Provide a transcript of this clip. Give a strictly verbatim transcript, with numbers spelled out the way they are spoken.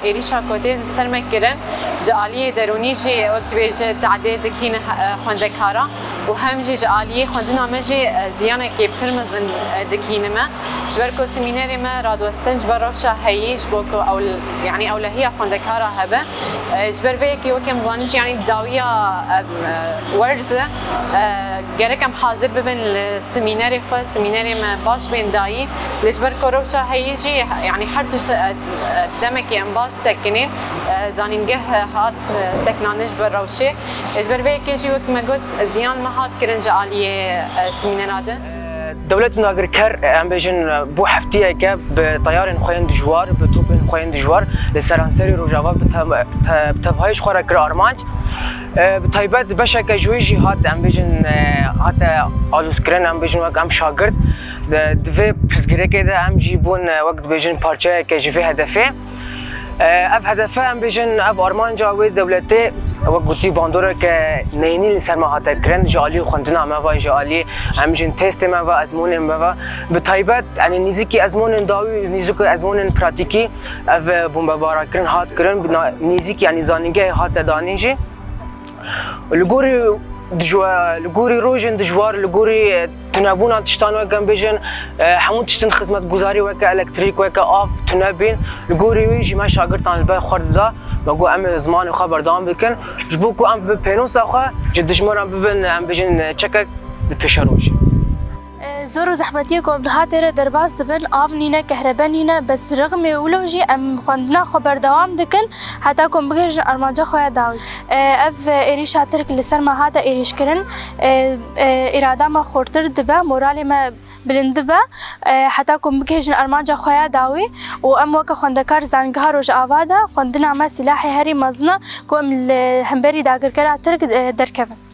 Êrîşa ku tên ser me kirin, ji aliyê derûnî jî wek dibêje tehdê dikîne, e, xwendekara û hem jî ji aliyê xwendina me jî, e, ziyanekê pir mezin, e, dikîne me. Ji ber ku semînerê me radiwestin ji ber rewşa heyî, ji bo ku ewl-, yanî ewlehiya xwendekara hebe. E, ji ber vê yekê weke em zanin jî, yanî dawiya, em, e, werz e, gerek em hazir bibin li semînerê xwe, semînerê me baş bên dayî. Lê ji ber ku rewşa heyî jî, yanî her tişt, e, e, demekê em baş sekinên, e, zanîngeh hat, e, sekinandin ji ber rewşê. E, ji ber vê yekê jî wek me got, ziyan me hat kirin ji aliyê, e, semînera de. Dewletên dagirker, em bêjin, bo heftiyeke bi teyarên xwe yên dijwar, bi topên xwe yên dijwar li seranserî Rojava bi tev-, te-, bi tevahî ji xwe re kir armanc. Bi taybet beşeke ji wê jî hat, em bêjin, hate alozkirin, em bêjin wek em şagirt di, di vê pirsgirêkê de em jî bûn, wek dibêjin parçeyeke ji vê hedefê. Ev hedefe, em bêjin, ev armanca wê dewletê, wek gotî, bandoreke neyînî li ser me hate kirin, ji alî xwendina me ve, ji alî, em bêjin, testê me ve, ezmûnên me ve. Bi taybet, yanî nîzikî ezmûnên dawî, nîzikî ezmûnên pratîkî, ev, e, bombebarakirin hat kirin, bi na-, nîzikî, yanî zanîngehê hate danîn jî. Li gorî dijwa-, li gorî rojên dijwar, li gorî, e, tunebûna tiştan weke em bêjin, e, hemû tiştin xizmetguzarî weke elektrîk, weke av, tune bîn. Li gorî wî jî me şagirtan li ber xwe dida. Me got em ê zimanê xwe berdewam bikin. Ji bo ku em bi pênosa xwe ji dijmiran bibin, em bêjin, e, çekek li pêşerojê. E, zor û zehmetiyê ku em li hatê re derbas dibin, av nîne, kehrebe nîne, bes rixmê wilo jî em xwendina xwe berdewam dikin, heta ku em bigihîjin armanca xwe ya dawî. E, ev êrîşa Tirk li ser me hate êrîşkirin, e, e, îrada me xurtir dibe, moralê me bilind dibe, e, heta ku em bigihîjin armanca xwe ya dawî û em weke xwendekar zangeha Rojava de xwendina me sîlahê herî mezin e ku em li hemberî dagirkera Tirk, e, derkevin.